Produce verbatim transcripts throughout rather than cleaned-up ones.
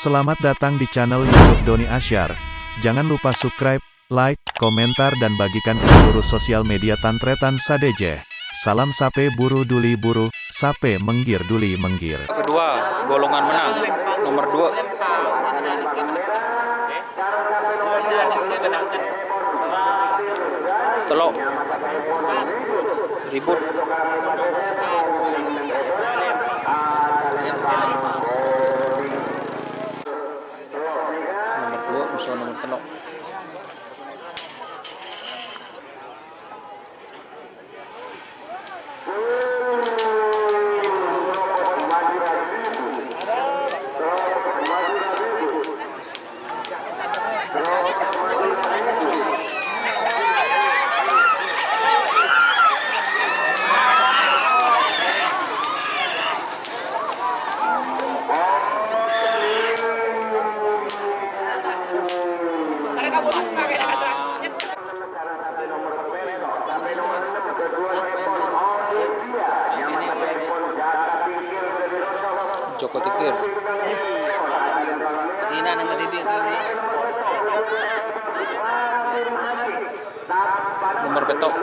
Selamat datang di channel YouTube Doni Asyar. Jangan lupa subscribe, like, komentar, dan bagikan ke seluruh sosial media tan-tarètan sadhâjâ. Salam sapè buru duli buru, sapè mèngghir duli mèngghir. Kedua, golongan menang. Nomor dua. Tello'. Ribut. Nomor dua, musuh nomor tello'. Joko Tingkir. Ina nang T V ko. Nomor pètto'.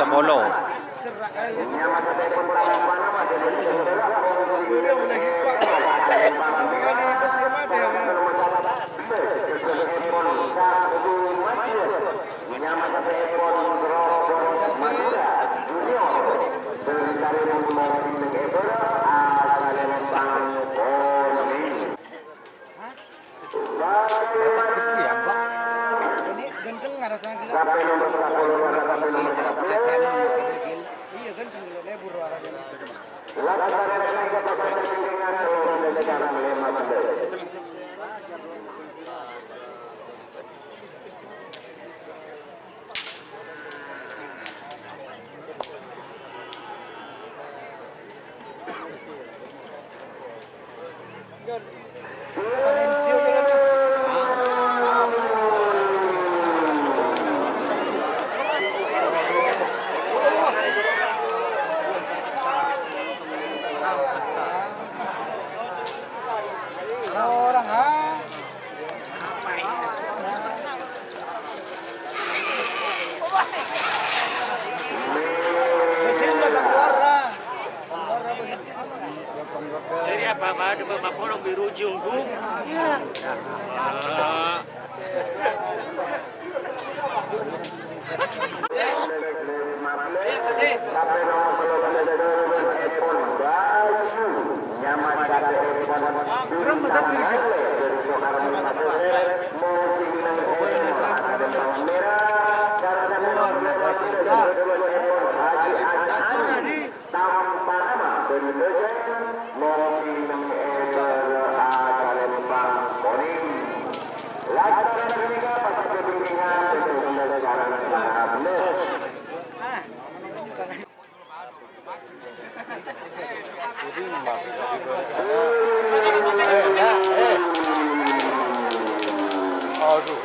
Sapolo. Ini ganteng ngarasa gila. Iya, ganteng gila, lebur arahnya. Orang, ha? Jadi apa, apa, apa, apa, polong biru junggu? Iya. Ah. Tampa nama bân bhâjhân mongkèn neng è bârâ' asalèn bhângkonè. Lantaran ghânèka, pasèddhâ bingkingan, bhâjhân sareng sarabellâs. Aduh.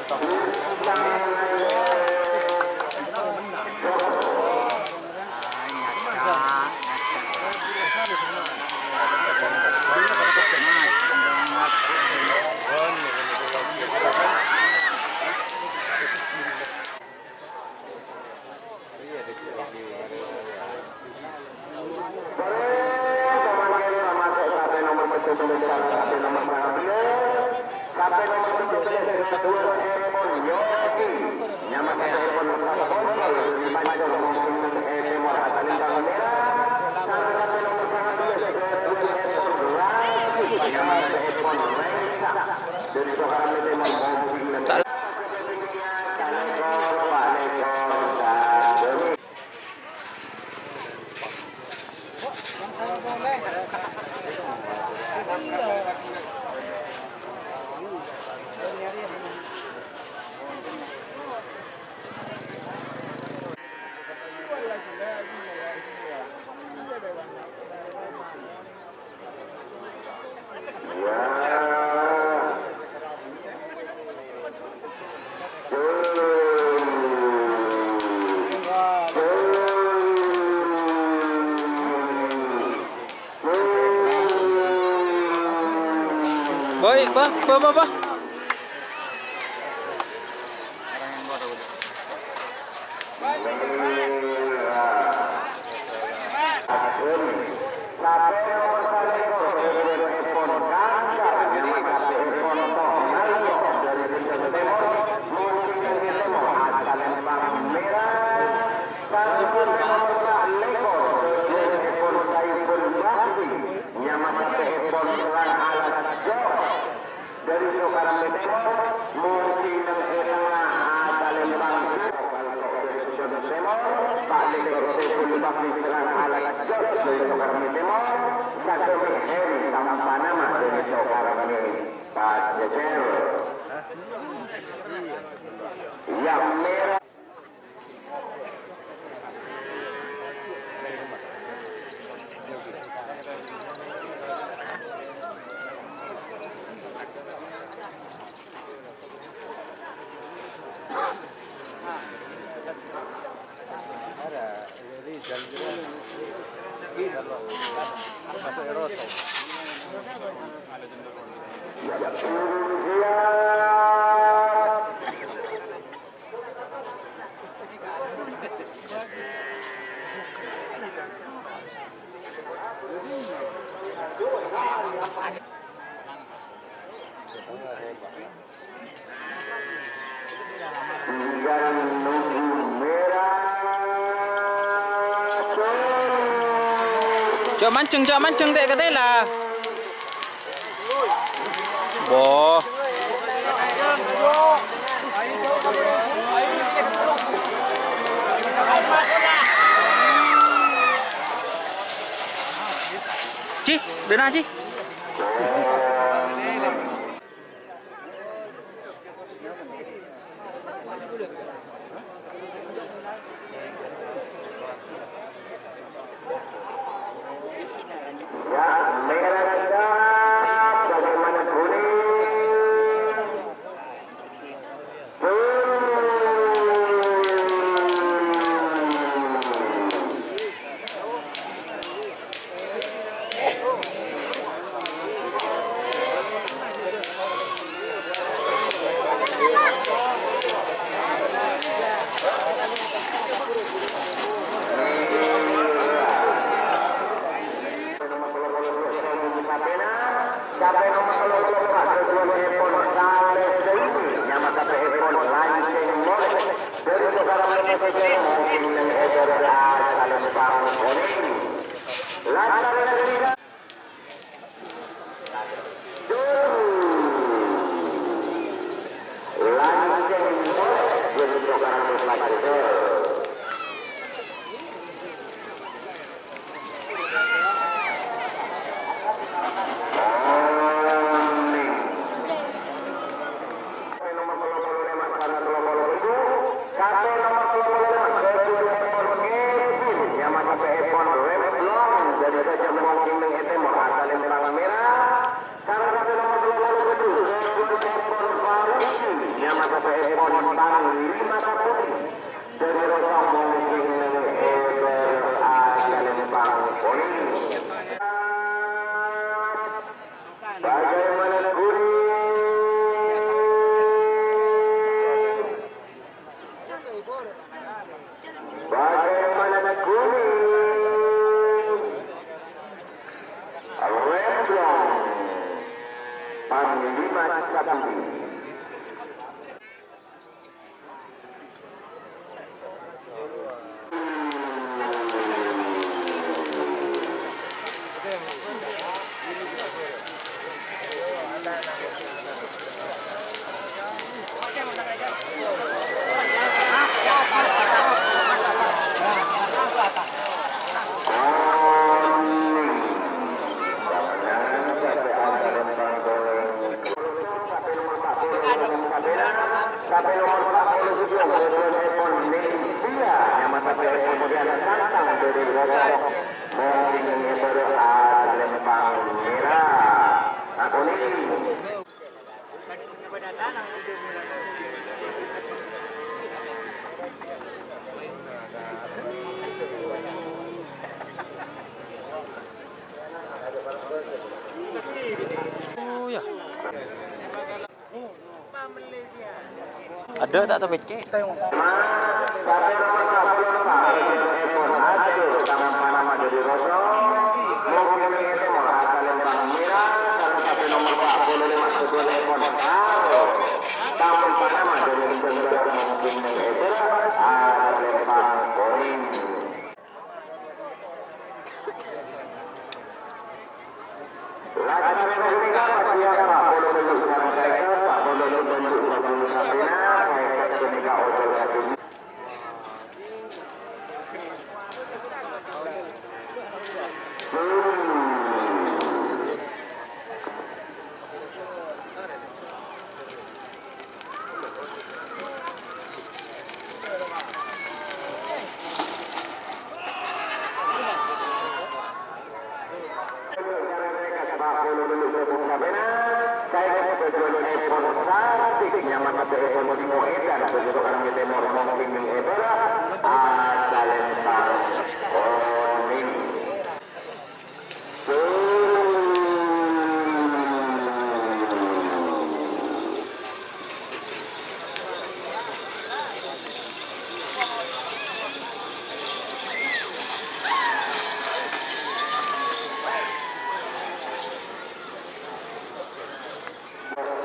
Bâh, bâh, bâh, bâh. Nyama sapèèpon serrang alas jhâ'. Dâri Sokarambi Tèmor, Mongking neng è tengnga, asalèmpang. Tèmor, Pa' Lèkor Saiful Bakri serrang alas jhâ' dâri Sokarambi Tèmor, Sakamè Hèri tanpa nama dâri Sokarambi. Pas jhâjhâr. Yang merah. Tinggal nunggu merah. Jhâ' manjheng, jhâ' manjheng, tè' katèla. Wah. Ji, dâna, Ji. Ya, merah, bagaimana kuning? Sampai nomor tello puluh empat, kedua-duanya pon sampai sini, nyama sampai pon lanceng molè. Dâri Sokarambi Tèmor, Mongking neng è tengnga, asalèmpang kuning. Lantaran Sareng sapè nomor tello puluh pitu, Edward Edward Faruqi, nyama sapèèpon Panglima Sapudi. Dâri Rosa Mongking neng è tengnga, asalèmpang kuning. Bagaimana kuning? Bagaimana kuning? Remblong. Panglima Sapudi. Sampai nomor empat puluh tujuh, kedua-duanya pon Indonesia, nyama sampai kemudian santang dari Rosa Mongking neng è tengnga, asalèmpang merah. Nah, kuning. Oh, ya. Ada tak terpecah?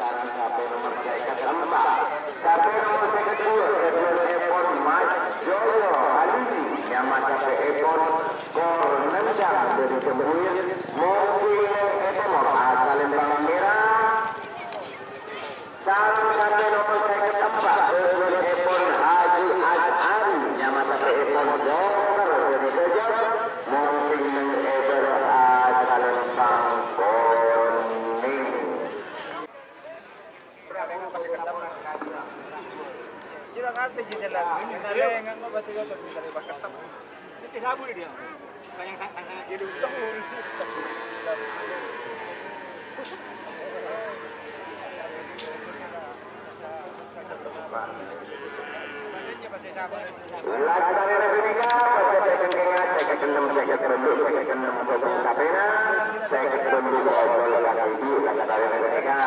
Sareng sapè nomer sèket empa'. Sapè nomer sèket dua, èpon Mas Joyo Halili, nyama sapèèpon Kor Nendang dhâri Jembuir, monggu è tèmor, asalla bâng mèra. Sareng sapè nomer sèket empa', èpon Haji Asy'ari, nyama sapèèpon Dokter dhâri Dajab, monggu è bârâ', asalla bâng konèng. Lastarèna ghânèka, pas sèket ennem, sèket bâllu', sèket ennem, sèket ennem, sèket ennem, sèket bâllu', sèket bâllu', lastarèna ghânèka.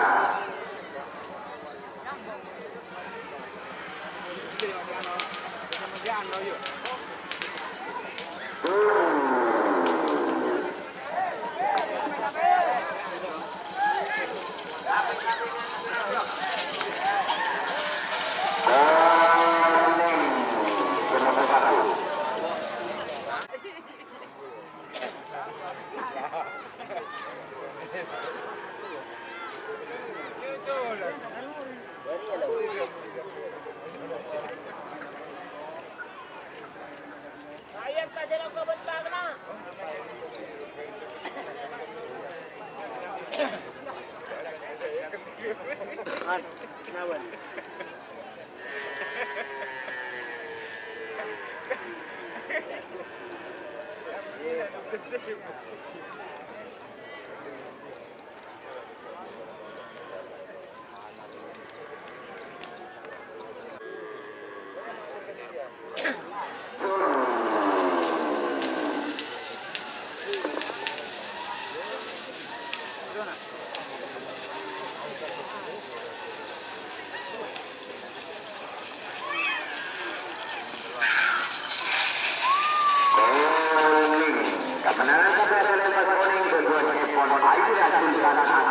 Konèng. Kapanangan sampai ada lempar konèng, kedua telepon air racun tanah.